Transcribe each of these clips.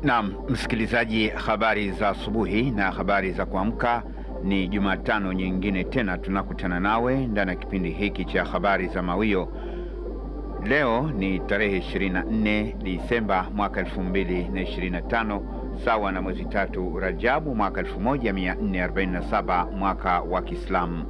Naam, msikilizaji, habari za asubuhi na habari za kuamka. Ni Jumatano nyingine tena tunakutana nawe ndani ya kipindi hiki cha habari za mawio. Leo ni tarehe 24 Disemba mwaka 2025, sawa na mwezi 3 Rajabu mwaka 1447 mwaka wa Kiislamu.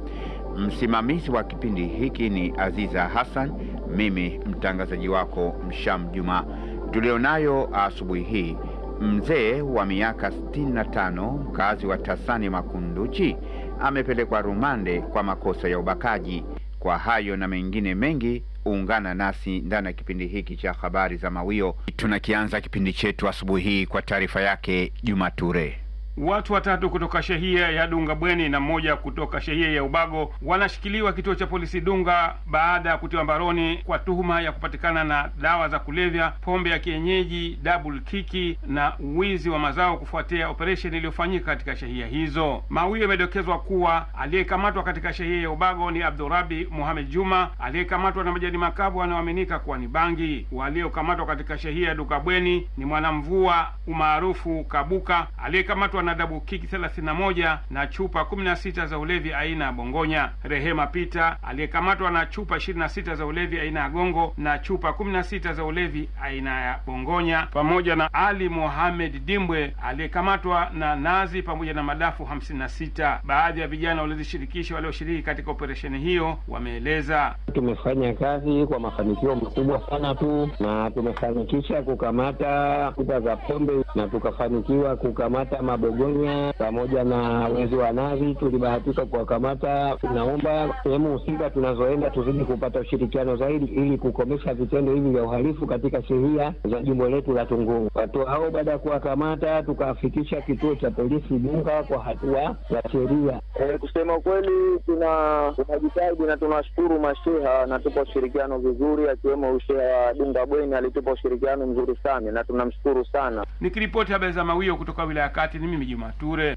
Msimamizi wa kipindi hiki ni Aziza Hassan, mimi mtangazaji wako Msham Juma. Tulionayo asubuhi hii: mzee wa miaka 65 mkazi wa Tasani Makunduchi amepelekwa rumande kwa makosa ya ubakaji. Kwa hayo na mengine mengi, ungana nasi ndani ya kipindi hiki cha habari za mawio. Tunakianza kipindi chetu asubuhi hii kwa taarifa yake Juma Ture. Watu watatu kutoka shehia ya Dunga Bweni na mmoja kutoka shehia ya Ubago wanashikiliwa kituo cha polisi Dunga baada ya kutiwa mbaroni kwa tuhuma ya kupatikana na dawa za kulevya, pombe ya kienyeji, double kiki na wizi wa mazao kufuatia operation iliyofanyika katika shehia hizo. Mawio yamedokezwa kuwa aliyekamatwa katika shehia ya Ubago ni Abdurabi Mohamed Juma aliyekamatwa na majani makavu anaoaminika kuwa ni bangi. Waliokamatwa katika shehia ya Dunga Bweni ni Mwanamvua umaarufu Kabuka aliyekamatwa na dabu kiki 31 na chupa 16 za ulevi aina ya bongonya. Rehema Peter aliyekamatwa na chupa 26 za ulevi aina ya gongo na chupa 16 za ulevi aina ya bongonya, pamoja na Ali Mohamed Dimbwe aliyekamatwa na nazi pamoja na madafu 56. Baadhi ya vijana waliozishirikisha walioshiriki katika operesheni hiyo wameeleza: tumefanya kazi kwa mafanikio makubwa sana tu, na tumefanikisha kukamata chupa za pombe na tukafanikiwa kukamata mabogonya pamoja na wezi wa nazi, tulibahatika kuwakamata. Tunaomba sehemu husika tunazoenda tuzidi kupata ushirikiano zaidi ili kukomesha vitendo hivi vya uhalifu katika shehia za jimbo letu la Tunguu. Watu hao baada ya kuwakamata tukawafikisha kituo cha polisi Dunga kwa hatua za sheria. Kusema kweli tunajitahidi na tunashukuru masheha na tupo ushirikiano vizuri, akiwemo sheha wa Dunga Bweni alitupa ushirikiano mzuri sana na tunamshukuru sana. Nikiripoti habari za mawio kutoka wilaya Kati, ni mimi Juma Ture.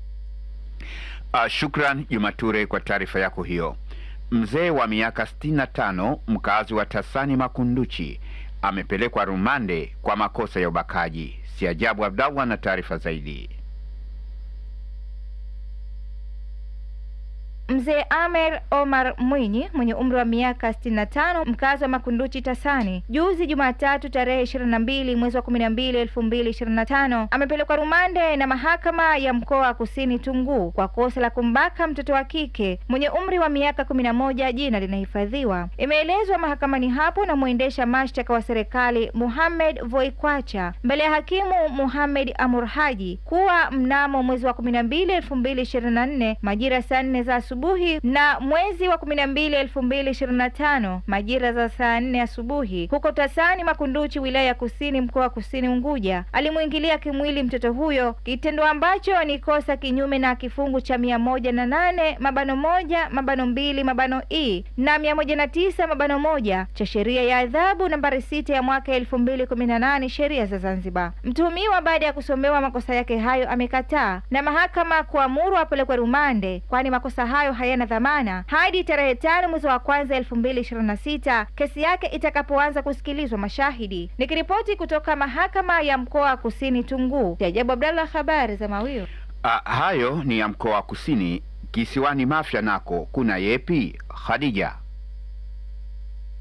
Shukran Juma Ture kwa taarifa yako hiyo. Mzee wa miaka 65 mkazi wa Tasani Makunduchi amepelekwa rumande kwa makosa ya ubakaji. Si ajabu Abdallah na taarifa zaidi. Mzee Amer Omar Mwinyi mwenye umri wa miaka 65 mkazi wa Makunduchi Tasani, juzi Jumatatu tarehe 22 mwezi wa 12 2025 amepelekwa rumande na mahakama ya mkoa wa Kusini Tunguu kwa kosa la kumbaka mtoto wa kike mwenye umri wa miaka 11, jina linahifadhiwa. Imeelezwa mahakamani hapo na muendesha mashtaka wa serikali Muhammad Voikwacha mbele ya hakimu Muhammad Amurhaji kuwa mnamo mwezi wa 12 2024 majira saa 4 za asubuhi na mwezi wa 12 2025 majira za saa 4 asubuhi huko Tasani Makunduchi wilaya ya Kusini mkoa wa Kusini Unguja alimuingilia kimwili mtoto huyo, kitendo ambacho ni kosa kinyume na kifungu cha 108(1)(2)(e) na 109(1) cha sheria ya adhabu nambari 6 ya mwaka 2018 sheria za Zanzibar. Mtuhumiwa baada ya kusomewa makosa yake hayo amekataa na mahakama kuamuru apelekwe rumande, kwani makosa hayo hayana dhamana hadi tarehe 5 mwezi wa kwanza 2026 kesi yake itakapoanza kusikilizwa mashahidi. Nikiripoti kutoka mahakama ya mkoa wa Kusini Tunguu, Ajabu Abdallah, habari za mawio. Hayo ni ya mkoa wa Kusini. Kisiwani Mafia nako kuna yepi, Khadija?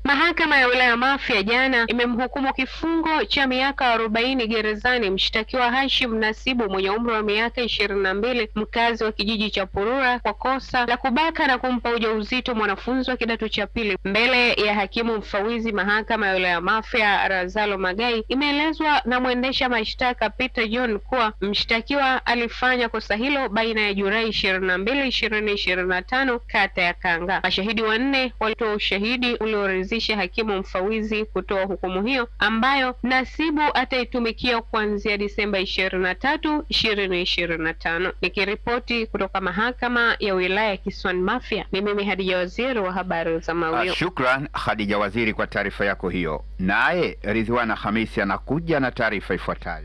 Mahakama ya wilaya Mafia jana imemhukumu kifungo cha miaka 40 gerezani mshtakiwa Hashim Nasibu mwenye umri wa miaka 22 mkazi wa kijiji cha Purura kwa kosa la kubaka na kumpa ujauzito mwanafunzi wa kidato cha pili. Mbele ya hakimu mfawizi mahakama ya wilaya Mafia Razalo Magai, imeelezwa na mwendesha mashtaka Peter John kuwa mshtakiwa alifanya kosa hilo baina ya Julai 22, 2025 kata ya Kanga. Mashahidi wanne walitoa ushahidi ulioridhisha hakimu mfawizi kutoa hukumu hiyo ambayo Nasibu ataitumikia kuanzia Disemba 23, 2025. Nikiripoti kutoka mahakama ya wilaya Kisiwani Mafia, ni mimi Hadija Waziri wa habari za Mawio. Shukran Hadija Waziri kwa taarifa yako hiyo. Naye Ridhiwana Hamisi anakuja na taarifa ifuatayo.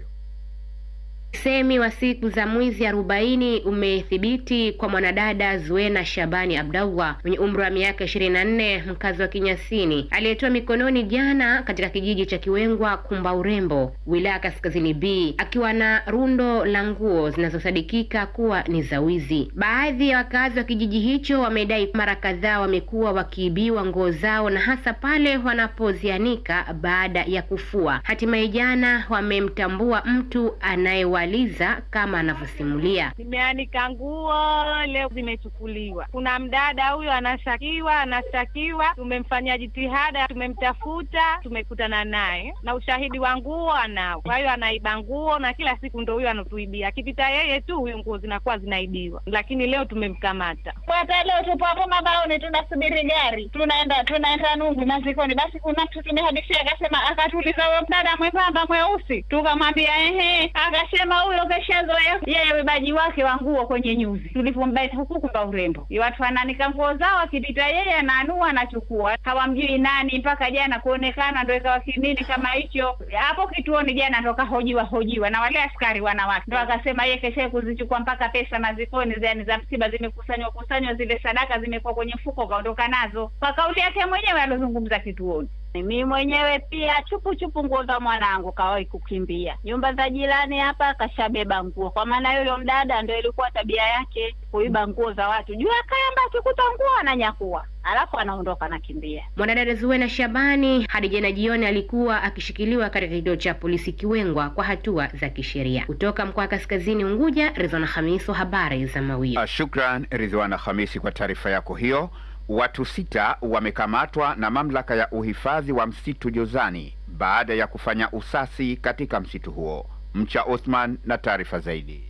Usemi wa siku za mwizi 40 umethibiti kwa mwanadada Zuena Shabani Abdallah mwenye umri wa miaka 24, mkazi wa Kinyasini, aliyetoa mikononi jana katika kijiji cha Kiwengwa Kumba Urembo, wilaya Kaskazini B, akiwa na rundo la nguo zinazosadikika kuwa ni za wizi. Baadhi ya wakazi wa kijiji hicho wamedai mara kadhaa wamekuwa wakiibiwa nguo zao, na hasa pale wanapozianika baada ya kufua. Hatimaye jana wamemtambua mtu anayewa Liza kama anavyosimulia. Nimeanika nguo leo zimechukuliwa. Kuna mdada huyo anashtakiwa, tumemfanyia jitihada, tumemtafuta, tumekutana naye na ushahidi wa nguo anao. Kwa hiyo anaiba nguo na kila siku ndio huyo anatuibia. Akipita yeye tu huyo nguo zinakuwa zinaibiwa. Lakini leo tumemkamata. Hata leo tupo hapo mabaoni tunasubiri gari. Tunaenda Nungu mazikoni. Basi kuna mtu tumehadithia akasema, akatuuliza huyo mdada mwembamba mweusi. Tukamwambia ehe, akasema huyo keshazoea yeye uibaji wake wa nguo kwenye nyuzi. Tulipombaita huku Kumba Urembo, watu wananika nguo zao, akipita yeye anaanua anachukua, hawamjui nani mpaka jana kuonekana, ndio ikawa kinini kama hicho hapo kituoni. Jana ndo kahojiwa na wale askari wanawake, ndo akasema yeye kesha kuzichukua mpaka pesa mazikoni, yani za msiba zimekusanywa zile sadaka zimekuwa kwenye mfuko, kaondoka nazo, kwa kauli yake mwenyewe alozungumza kituoni. Mimi mwenyewe pia chupu nguo za mwanangu kawahi kukimbia nyumba za jirani hapa, kashabeba nguo. Kwa maana yule mdada ndio ilikuwa tabia yake kuiba nguo za watu. Jua kamba akikuta nguo ananyakua, alafu anaondoka anakimbia. Mwanadada Zuena Shabani hadi jana jioni alikuwa akishikiliwa katika kituo cha polisi Kiwengwa kwa hatua za kisheria. Kutoka mkoa wa Kaskazini Unguja, Ridhiwana Hamisi, habari za Mawio. Shukran Ridhiwana Hamisi kwa taarifa yako hiyo. Watu 6 wamekamatwa na mamlaka ya uhifadhi wa msitu Jozani baada ya kufanya usasi katika msitu huo. Mcha Othman na taarifa zaidi.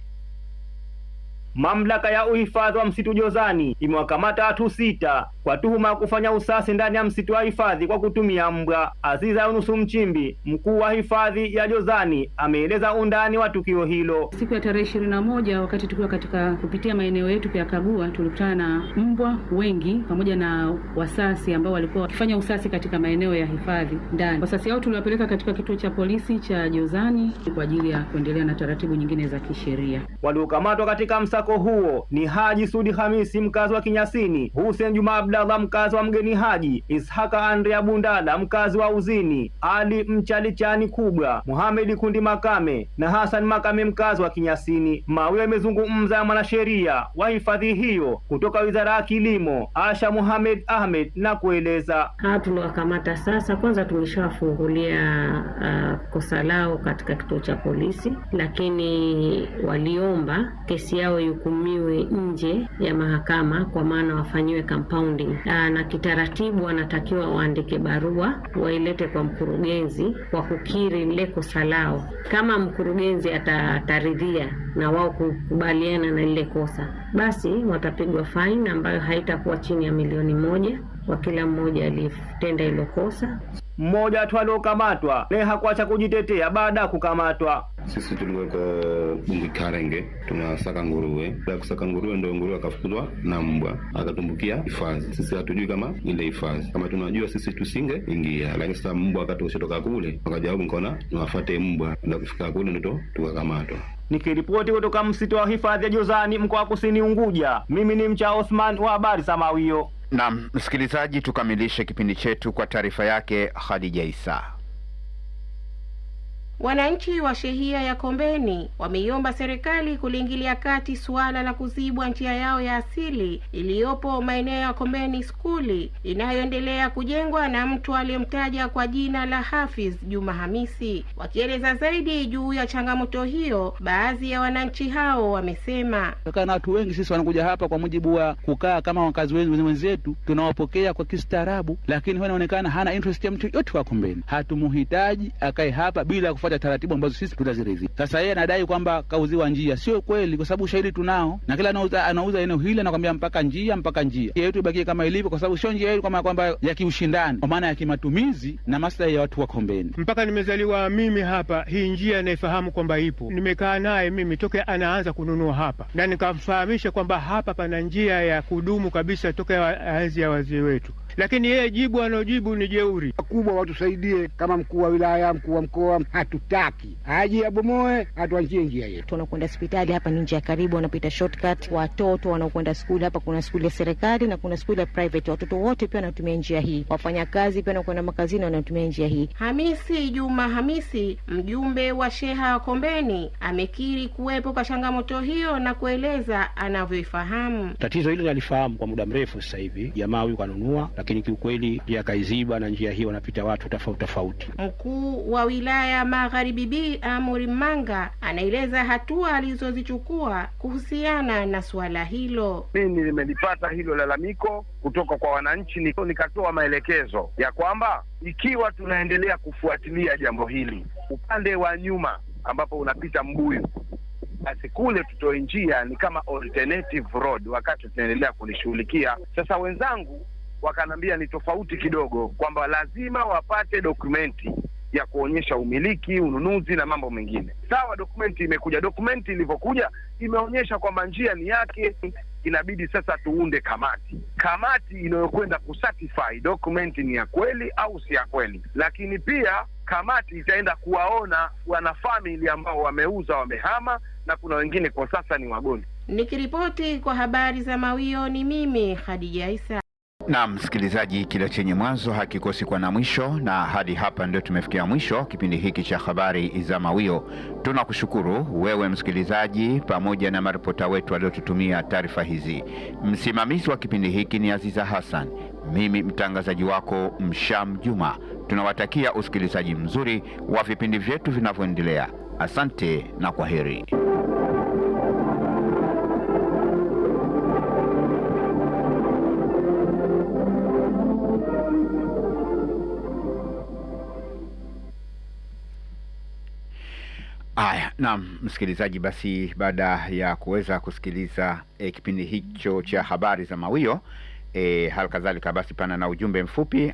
Mamlaka ya uhifadhi wa msitu Jozani imewakamata watu 6 kwa tuhuma ya kufanya usasi ndani ya msitu wa hifadhi kwa kutumia mbwa. Aziza Yunusu Mchimbi, mkuu wa hifadhi ya Jozani, ameeleza undani wa tukio hilo. Siku ya tarehe 21 wakati tukiwa katika kupitia maeneo yetu kuyakagua, tulikutana na mbwa wengi pamoja na wasasi ambao walikuwa wakifanya usasi katika maeneo ya hifadhi ndani. Wasasi hao tuliwapeleka katika kituo cha polisi cha Jozani kwa ajili ya kuendelea na taratibu nyingine za kisheria. Waliokamatwa katika msako huo ni Haji Sudi Hamisi, mkazi wa Kinyasini, Hussein Juma Abdallah, mkazi wa Mgeni Haji, Ishaka Andrea Bundala, mkazi wa Uzini, Ali Mchalichani Kubwa, Muhammad Kundi Makame na Hassan Makame, mkazi wa Kinyasini. Mawio imezungumza ya mwanasheria wa hifadhi hiyo kutoka Wizara ya Kilimo, Asha Muhammad Ahmed, na kueleza. Hawa tuliwakamata sasa, kwanza tumeshawafungulia kosa lao katika kituo cha polisi, lakini waliomba kesi yao ihukumiwe nje ya mahakama, kwa maana wafanyiwe compounding, na kitaratibu wanatakiwa waandike barua wailete kwa mkurugenzi kwa kukiri lile kosa lao. Kama mkurugenzi ataridhia na wao kukubaliana na lile kosa, basi watapigwa fine ambayo haitakuwa chini ya 1,000,000 kwa kila mmoja aliyetenda hilo kosa. Mmoja tu aliokamatwa naye hakuacha kujitetea baada ya kukamatwa. Sisi tulikuwa Bungi Karenge tunasaka nguruwe. Baada kusaka nguruwe ndio nguruwe akafukuzwa na mbwa akatumbukia hifadhi. Sisi hatujui kama ile hifadhi. Kama tunajua sisi tusinge ingia. Lakini sasa mbwa akatoka kule, wakajaribu nikaona niwafuate mbwa. Ndio kufika kule ndio tukakamatwa. Nikiripoti kutoka msitu wa hifadhi ya Jozani mkoa wa Kusini Unguja, mimi ni Mcha Othman wa habari za Mawio. Na msikilizaji, tukamilishe kipindi chetu kwa taarifa yake Khadija Isa. Wananchi wa shehia ya Kombeni wameiomba serikali kuliingilia kati suala la kuzibwa njia yao ya asili iliyopo maeneo ya Kombeni skuli inayoendelea kujengwa na mtu aliyemtaja kwa jina la Hafiz Juma Hamisi. Wakieleza zaidi juu ya changamoto hiyo, baadhi ya wananchi hao wamesema: kana watu wengi sisi wanakuja hapa kwa mujibu wa kukaa kama wakazi wenzetu, tunawapokea kwa kistaarabu, lakini huwa inaonekana hana interest ya mtu yote wa Kombeni. Hatumuhitaji akae hapa bila kufuata kufuata taratibu ambazo sisi tutaziridhia. Sasa yeye anadai kwamba kauziwa njia, sio kweli, kwa sababu ushahidi tunao, na kila anauza eneo hili anakwambia mpaka njia, mpaka njia yetu ibakie kama ilivyo, kwa sababu sio njia yetu kama kwamba ya kiushindani, kwa maana ya kimatumizi na maslahi ya watu wa Kombeni. Mpaka nimezaliwa mimi hapa, hii njia naifahamu kwamba ipo. Nimekaa naye mimi toka anaanza kununua hapa, na nikamfahamisha kwamba hapa pana njia ya kudumu kabisa toka enzi ya wazee wetu, lakini yeye jibu anojibu ni jeuri. Wakubwa watusaidie, kama mkuu wa wilaya, mkuu wa mkoa, hatutaki aje abomoe, atuanjie njia yetu. Wanakwenda hospitali hapa ni njia karibu, wanapita shortcut. Watoto wanaokwenda skuli hapa, kuna skuli ya serikali na kuna skuli ya private, watoto wote pia wanatumia njia hii. Wafanyakazi pia wanakwenda makazini wanatumia njia hii. Hamisi Juma Hamisi, mjumbe wa sheha wa Kombeni, amekiri kuwepo kwa changamoto hiyo na kueleza anavyoifahamu. Tatizo hili nalifahamu kwa muda mrefu sasa hivi. Jamaa huyu kanunua, lakini kiukweli njia akaiziba, na njia hii wanapita watu tofauti tofauti. Mkuu wa wilaya Magharibi B Amuri Manga anaeleza hatua alizozichukua kuhusiana na suala hilo. Mimi nimelipata hilo lalamiko kutoka kwa wananchi, nikatoa maelekezo ya kwamba ikiwa tunaendelea kufuatilia jambo hili upande wa nyuma ambapo unapita mbuyu, basi kule tutoe njia ni kama alternative road wakati tunaendelea kulishughulikia. Sasa wenzangu wakanambia ni tofauti kidogo, kwamba lazima wapate dokumenti ya kuonyesha umiliki, ununuzi na mambo mengine. Sawa, dokumenti imekuja. Dokumenti ilivyokuja imeonyesha kwamba njia ni yake. Inabidi sasa tuunde kamati inayokwenda kucertify dokumenti ni ya kweli au si ya kweli, lakini pia kamati itaenda kuwaona wanafamili ambao wameuza, wamehama, na kuna wengine kwa sasa ni wagonjwa. Nikiripoti kwa habari za Mawio ni mimi Khadija Isa. Na msikilizaji, kila chenye mwanzo hakikosi kuwa na mwisho, na hadi hapa ndio tumefikia mwisho kipindi hiki cha habari za Mawio. Tunakushukuru wewe msikilizaji, pamoja na maripota wetu waliotutumia taarifa hizi. Msimamizi wa kipindi hiki ni Aziza Hassan, mimi mtangazaji wako Msham Juma. Tunawatakia usikilizaji mzuri wa vipindi vyetu vinavyoendelea. Asante na kwaheri. Aya, naam msikilizaji, basi baada ya kuweza kusikiliza kipindi hicho cha habari za Mawio, hali kadhalika basi pana na ujumbe mfupi.